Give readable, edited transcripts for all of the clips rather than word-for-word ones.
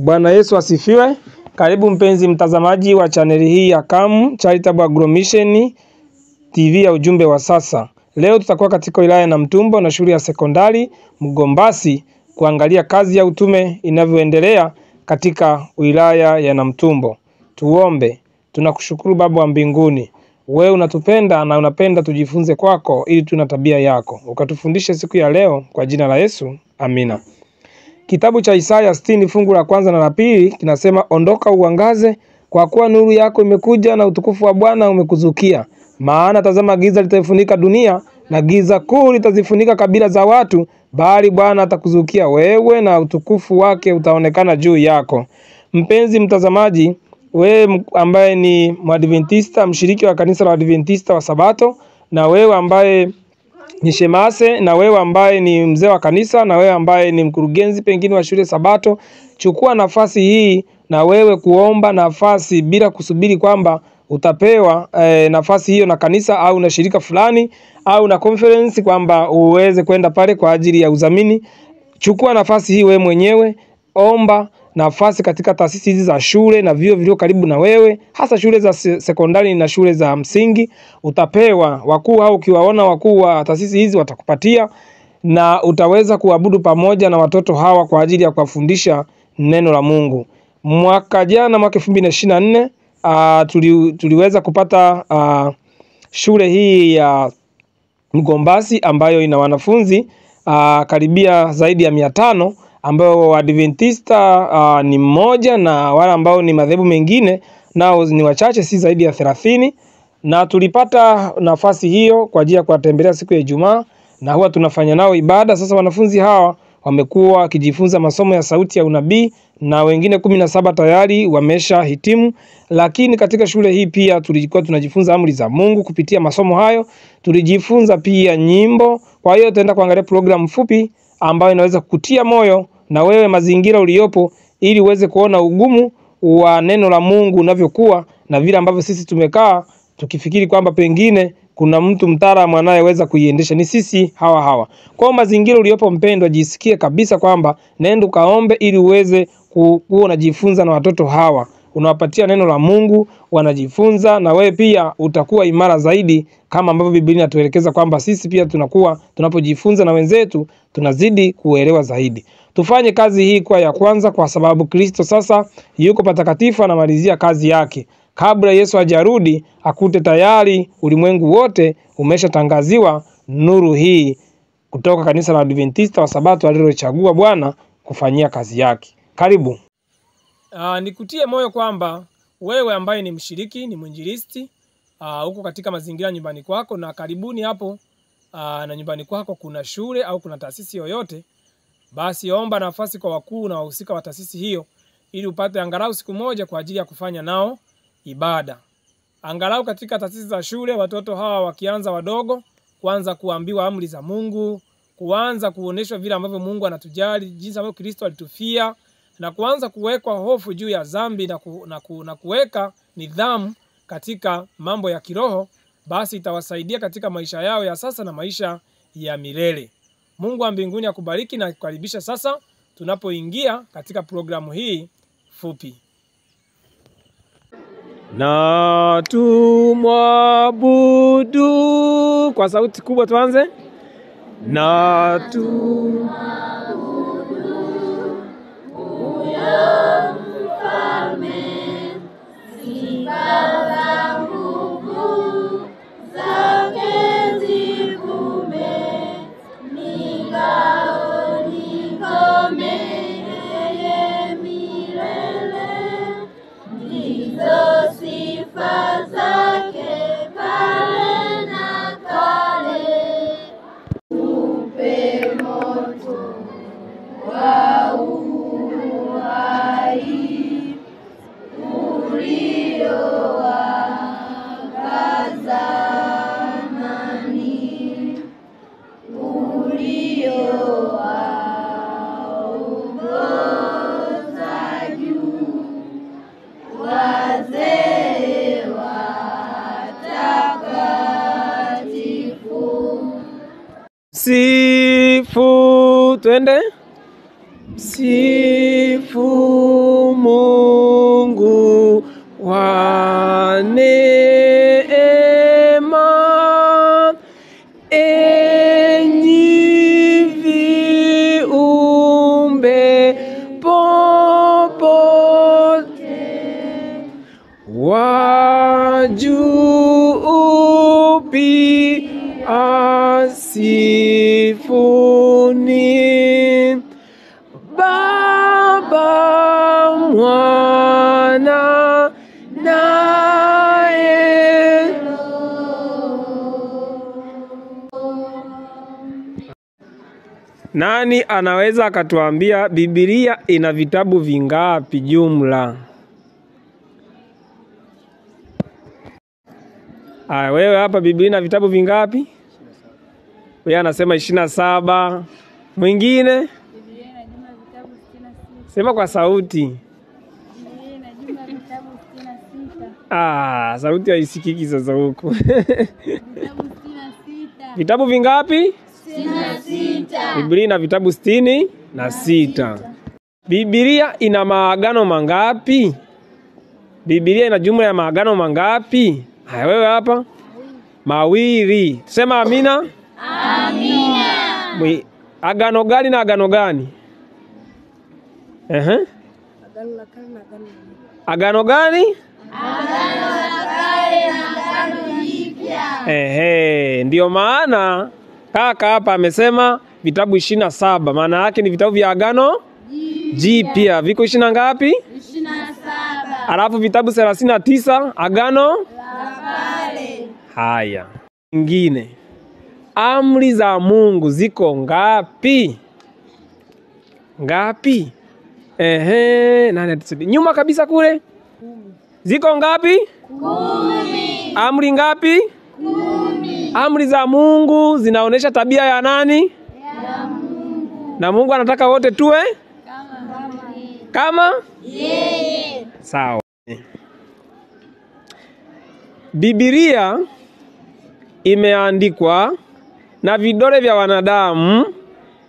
Bwana Yesu asifiwe. Karibu mpenzi mtazamaji wa chaneli hii ya CAM Charitable Agro-Mission TV ya ujumbe wa sasa. Leo tutakuwa katika wilaya ya Namtumbo na shule ya sekondari Mgombasi kuangalia kazi ya utume inavyoendelea katika wilaya ya Namtumbo. Tuombe. Tunakushukuru Baba wa mbinguni. Wewe unatupenda na unapenda tujifunze kwako ili tuna tabia yako. Ukatufundishe siku ya leo kwa jina la Yesu. Amina. Kitabu cha Isaya 60 fungu la kwanza na la pili kinasema, ondoka uangaze, kwa kuwa nuru yako imekuja na utukufu wa Bwana umekuzukia. Maana tazama, giza litaifunika dunia na giza kuu litazifunika kabila za watu, bali Bwana atakuzukia wewe na utukufu wake utaonekana juu yako. Mpenzi mtazamaji, wewe ambaye ni Mwadventista, mshiriki wa kanisa la Adventista wa Sabato, na wewe ambaye ni shemase, na wewe ambaye ni mzee wa kanisa, na wewe ambaye ni mkurugenzi pengine wa shule Sabato, chukua nafasi hii na wewe kuomba nafasi bila kusubiri kwamba utapewa nafasi hiyo na kanisa au na shirika fulani au na conference kwamba uweze kwenda pale kwa ajili ya udhamini. Chukua nafasi hii wewe mwenyewe, omba nafasi katika taasisi hizi za shule na vyuo vilivyo karibu na wewe, hasa shule za sekondari na shule za msingi. Utapewa wakuu au ukiwaona wakuu wa taasisi hizi watakupatia, na utaweza kuabudu pamoja na watoto hawa kwa ajili ya kuwafundisha neno la Mungu. Mwaka jana, mwaka 2024, tuliweza kupata shule hii ya Mgombasi ambayo ina wanafunzi karibia zaidi ya 500, ambao Waadventista ni mmoja na wale ambao ni madhehebu mengine nao ni wachache, si zaidi ya 30. Na tulipata nafasi hiyo kwa ajili ya kuwatembelea siku ya Ijumaa, na huwa tunafanya nao ibada. Sasa wanafunzi hawa wamekuwa wakijifunza masomo ya sauti ya unabii na wengine 17 tayari wamesha hitimu. Lakini katika shule hii pia tulikuwa tunajifunza amri za Mungu kupitia masomo hayo, tulijifunza pia nyimbo. Kwa hiyo tutaenda kuangalia programu fupi ambayo inaweza kukutia moyo na wewe mazingira uliopo, ili uweze kuona ugumu wa neno la Mungu unavyokuwa na vile ambavyo sisi tumekaa tukifikiri kwamba pengine kuna mtu mtaalamu anayeweza kuiendesha, ni sisi hawa hawa. Kwa mazingira uliopo mpendwa, jisikie kabisa kwamba nenda kaombe ili uweze kuwa unajifunza na watoto hawa. Unawapatia neno la Mungu, wanajifunza, na wewe pia utakuwa imara zaidi, kama ambavyo Biblia inatuelekeza kwamba sisi pia tunakuwa tunapojifunza na wenzetu tunazidi kuelewa zaidi. Tufanye kazi hii kwa ya kwanza, kwa sababu Kristo sasa yuko patakatifu anamalizia kazi yake. Kabla Yesu hajarudi akute tayari ulimwengu wote umeshatangaziwa nuru hii kutoka kanisa la Adventista wa Sabato alilochagua Bwana kufanyia kazi yake. Karibu. Nikutie moyo kwamba wewe ambaye ni mshiriki, ni mwinjilisti, huko katika mazingira nyumbani kwako na karibuni hapo na nyumbani kwako kuna shule au kuna taasisi yoyote, basi omba nafasi kwa wakuu na wahusika wa taasisi hiyo ili upate angalau siku moja kwa ajili ya kufanya nao ibada. Angalau katika taasisi za shule watoto hawa wakianza wadogo, kuanza kuambiwa amri za Mungu, kuanza kuoneshwa vile ambavyo Mungu anatujali, jinsi ambavyo Kristo alitufia, na kuanza kuwekwa hofu juu ya dhambi na kuweka nidhamu katika mambo ya kiroho, basi itawasaidia katika maisha yao ya sasa na maisha ya milele. Mungu wa mbinguni akubariki na kukaribisha sasa tunapoingia katika programu hii fupi. Na tumwabudu kwa sauti kubwa, tuanze. Na tumwabudu huyo mfalme, sifa za nguvu zake zivume, ningao nikome yeye milele, ndizo sifa zake kale na kale. Upe moto wa uhai uliowaka zamani, uliowaongoza juu wazee watakatifu. Sifu, twende. Sifu popote, wa juu pia sifuni. Baba, Mwana naye. Nani anaweza akatuambia Biblia ina vitabu vingapi jumla? Aya, wewe hapa Biblia ina vitabu vingapi? Wewe anasema 27. Mwingine? Biblia ina jumla vitabu 66. Sema kwa sauti. Biblia ina jumla vitabu 66. Ah, sauti haisikiki sasa huku. Vitabu 66. Vitabu vingapi? 66. Biblia ina vitabu 66. Biblia ina maagano mangapi? Biblia ina jumla ya maagano mangapi? Haya, wewe hapa. Mawili. Sema amina. Amina. Agano gani na agano gani? Agano la kale na agano jipya. Agano gani? Agano la kale na agano jipya. Ehe, ndio maana kaka hapa amesema vitabu 27, maana yake ni vitabu vya agano jipya. Viko 20 ngapi? 27. Alafu vitabu 39 agano la kale. Haya. Ingine. Amri za Mungu ziko ngapi? Ngapi? Ehe, nani atusaidia? Nyuma kabisa kule. 10. Ziko ngapi? 10. Amri ngapi? 10. Amri za Mungu zinaonesha tabia ya nani? Ya Mungu. Na Mungu anataka wote tuwe kama yeye. Sawa. Biblia imeandikwa na vidole vya wanadamu,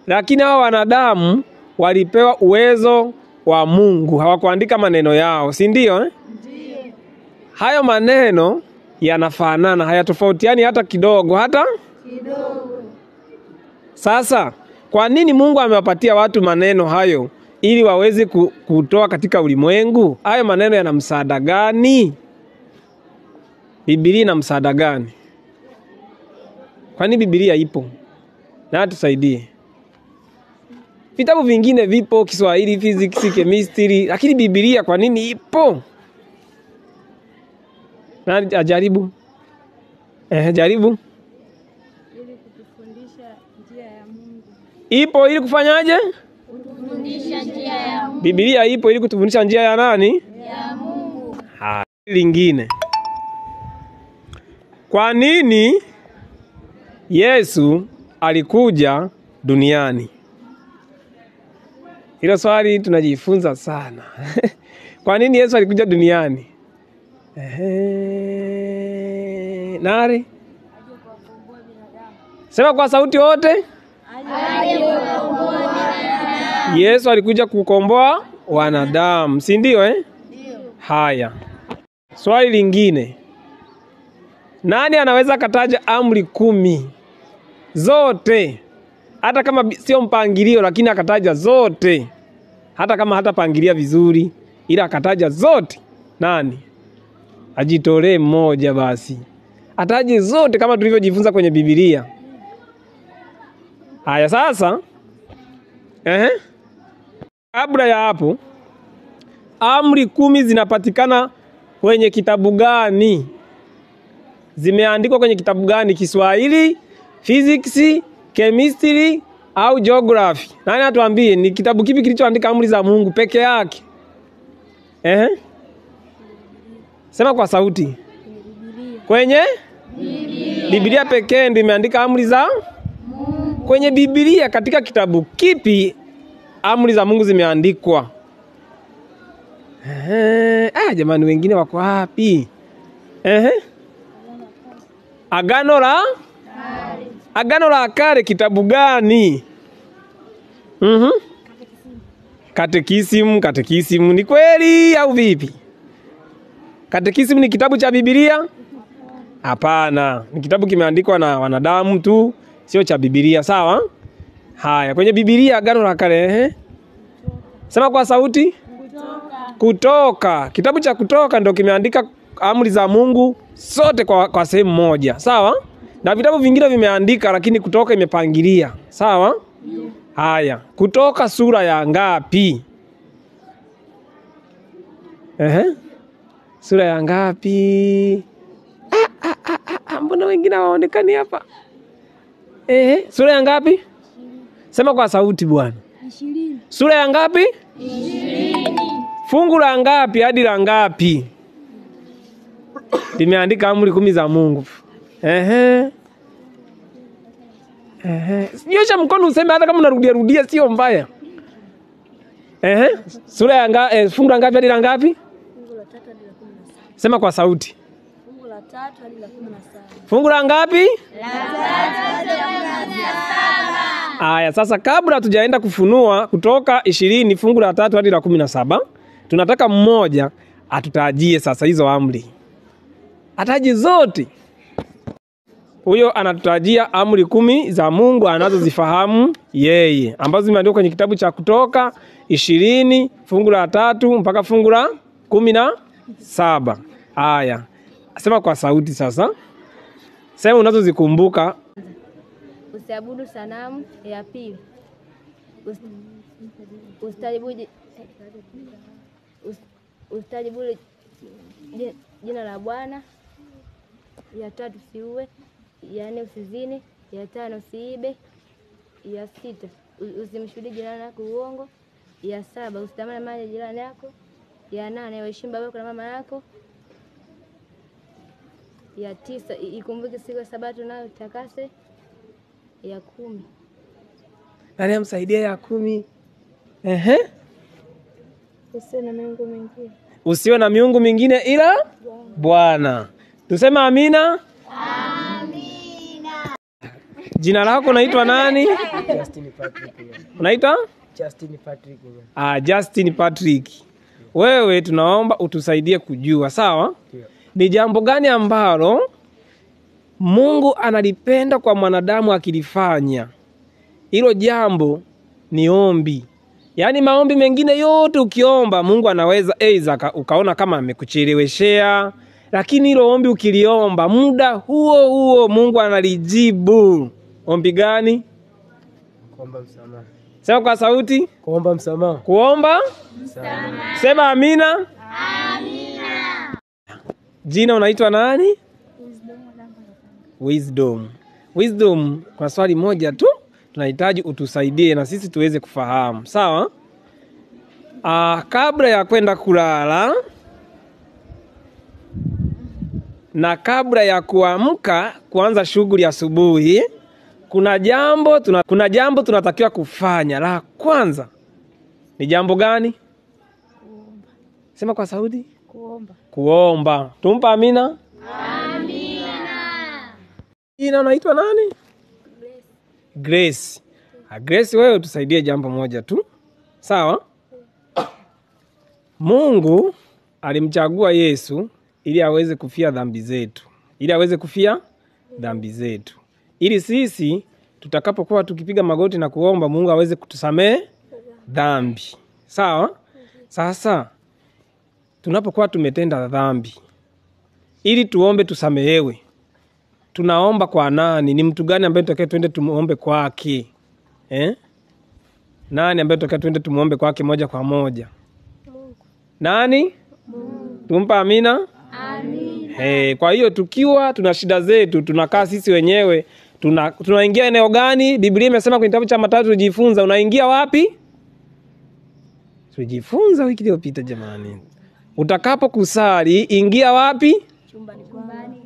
lakini hao wanadamu walipewa uwezo wa Mungu, hawakuandika maneno yao, si ndio eh? Ndio. Hayo maneno yanafanana, hayatofautiani hata kidogo, hata kidogo. Sasa kwa nini Mungu amewapatia watu maneno hayo ili waweze kutoa katika ulimwengu? Hayo maneno yana msaada gani? Biblia ina msaada gani? Kwani Biblia ipo? Na tusaidie. Vitabu vingine vipo, Kiswahili, physics, chemistry, lakini Biblia kwa nini ipo? Na ajaribu. Jaribu. Ili kutufundisha njia ya Mungu. Ipo ili kufanyaje? Kutufundisha njia ya Mungu. Biblia ipo ili kutufundisha njia ya nani? Ya Mungu. Ha, lingine. Kwa nini Yesu alikuja duniani? Hilo swali tunajifunza sana. Kwa nini Yesu alikuja duniani? Nari? Sema kwa sauti wote. Yesu alikuja kukomboa wanadamu, si ndio eh? Ndio. Haya. Swali lingine. Nani anaweza kataja amri 10 zote? Hata kama sio mpangilio, lakini akataja zote. Hata kama hatapangilia vizuri, ila akataja zote. Nani? Ajitolee mmoja basi. Ataje zote kama tulivyojifunza kwenye Biblia. Haya sasa. Kabla ya hapo, amri 10 zinapatikana kwenye kitabu gani? Zimeandikwa kwenye kitabu gani? Kiswahili, physics, chemistry au geography? Nani atuambie ni kitabu kipi kilichoandika amri za Mungu peke yake? Sema kwa sauti. Kwenye Biblia. Biblia pekee ndio imeandika amri za Mungu. Kwenye Biblia katika kitabu kipi amri za Mungu zimeandikwa? Jamani wengine wako wapi? Agano la Kale. Agano la Kale kitabu gani? Katekisimu, katekisimu ni kweli au vipi? Katekisimu ni kitabu cha Biblia? Hapana, ni kitabu kimeandikwa na wanadamu tu, sio cha Biblia, sawa? Haya, kwenye Biblia Agano la Kale, Sema kwa sauti. Kutoka. Kutoka. Kitabu cha Kutoka ndio kimeandika amri za Mungu zote kwa sehemu moja. Sawa? Na vitabu vingine vimeandika lakini Kutoka imepangilia. Sawa? Haya, Kutoka sura ya ngapi? Sura ya ngapi? Mbona wengine hawaonekani hapa? Sura ya ngapi? Sema kwa sauti bwana. 20. Sura ya ngapi? 20. Fungu la ngapi hadi la ngapi? Limeandika amri 10 za Mungu. Nyosha mkono useme hata kama unarudia rudia sio mbaya. Sura ya fungu la ngapi hadi la ngapi? Fungu la 3 hadi la 17. Sema kwa sauti. Fungu la 3 hadi la 17. Fungu la ngapi? La 3 hadi la 17. Aya, sasa kabla tujaenda kufunua Kutoka 20 fungu la 3 hadi la 17, tunataka mmoja atutajie sasa hizo amri. Ataje zote. Huyo anatutajia amri 10 za Mungu anazozifahamu yeye, ambazo zimeandikwa kwenye kitabu cha Kutoka 20 fungu la 3 mpaka fungu la 17. Aya, sema kwa sauti sasa. Sema unazozikumbuka. Usiabudu sanamu. Ya pili, usitajibu jina la Bwana. Ya tatu, usiue. Ya nne, usizini. Ya tano, usiibe. Ya sita, usimshuhudie jirani yako uongo. Ya saba, usitamani mali ya jirani yako. Ya nane, uheshimu baba yako na mama yako. Ya tisa, ikumbuke siku ya Sabato nayo utakase. Ya 10. Nani amsaidia ya 10? Usiwe na miungu mingine. Usiwe na miungu mingine ila Bwana. Tuseme amina? Amina. Jina lako unaitwa nani? Justin Patrick. Unaitwa? Justin Patrick. Justin Patrick. Wewe tunaomba utusaidie kujua, sawa? Ndio. Ni jambo gani ambalo Mungu analipenda kwa mwanadamu akilifanya? Hilo jambo ni ombi. Yaani maombi mengine yote ukiomba Mungu anaweza aidha ukaona kama amekucheleweshea, lakini hilo ombi ukiliomba muda huo huo Mungu analijibu. Ombi gani? Kuomba msamaha. Sema kwa sauti. Kuomba msamaha. Kuomba msamaha. Sema amina. Amina. Jina unaitwa nani? Wisdom. Wisdom, kwa swali moja tu tunahitaji utusaidie na sisi tuweze kufahamu. Sawa? Kabla ya kwenda kulala na kabla ya kuamka kuanza shughuli asubuhi, kuna jambo tunatakiwa kufanya. La kwanza ni jambo gani? Kuomba. Sema kwa sauti. Kuomba. Kuomba. Tumpa amina? Amina. Jina unaitwa nani? Grace. Grace. Grace, wewe tusaidie jambo moja tu. Sawa? Mungu alimchagua Yesu ili aweze kufia dhambi zetu. Ili aweze kufia dhambi zetu. Ili sisi tutakapokuwa tukipiga magoti na kuomba Mungu aweze kutusamehe dhambi. Sawa? Sasa tunapokuwa tumetenda dhambi, ili tuombe tusamehewe, tunaomba kwa nani? Ni mtu gani ambaye tutakaye twende tumuombe kwake? Nani ambaye tutakaye twende tumuombe kwake moja kwa moja? Mungu. Nani? Mungu. Tumpa amina? Amina. Kwa hiyo tukiwa tuna shida zetu, tunakaa sisi wenyewe, tunaingia eneo gani? Biblia imesema kwenye kitabu cha Mathayo tujifunza, unaingia wapi? Tujifunza wiki iliyopita jamani. Utakapo kusali, ingia wapi? Chumbani.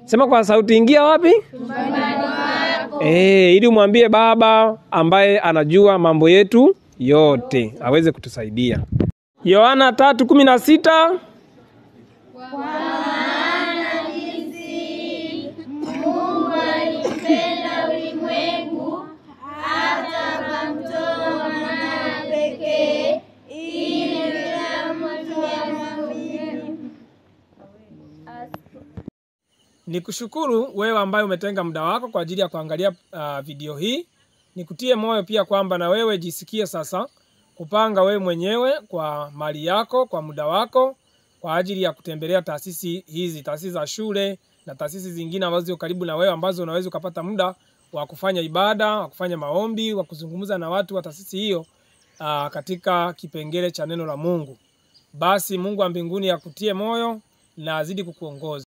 Sema kwa sauti, ingia wapi? Chumbani kwako. Ili umwambie Baba ambaye anajua mambo yetu yote aweze kutusaidia. Yohana 3:16. Kwa maana jinsi Mungu alipenda ulimwengu hata akamtoa mwanawe pekee, ili kila mtu amwamini. Nikushukuru wewe ambaye umetenga muda wako kwa ajili ya kuangalia video hii. Nikutie moyo pia kwamba na wewe jisikie sasa kupanga wewe mwenyewe kwa mali yako, kwa muda wako, kwa ajili ya kutembelea taasisi hizi, taasisi za shule na taasisi zingine ambazo ziko karibu na wewe, ambazo unaweza ukapata muda wa kufanya ibada, wa kufanya maombi, wa kuzungumza na watu wa taasisi hiyo katika kipengele cha neno la Mungu. Basi Mungu wa mbinguni akutie moyo na azidi kukuongoza.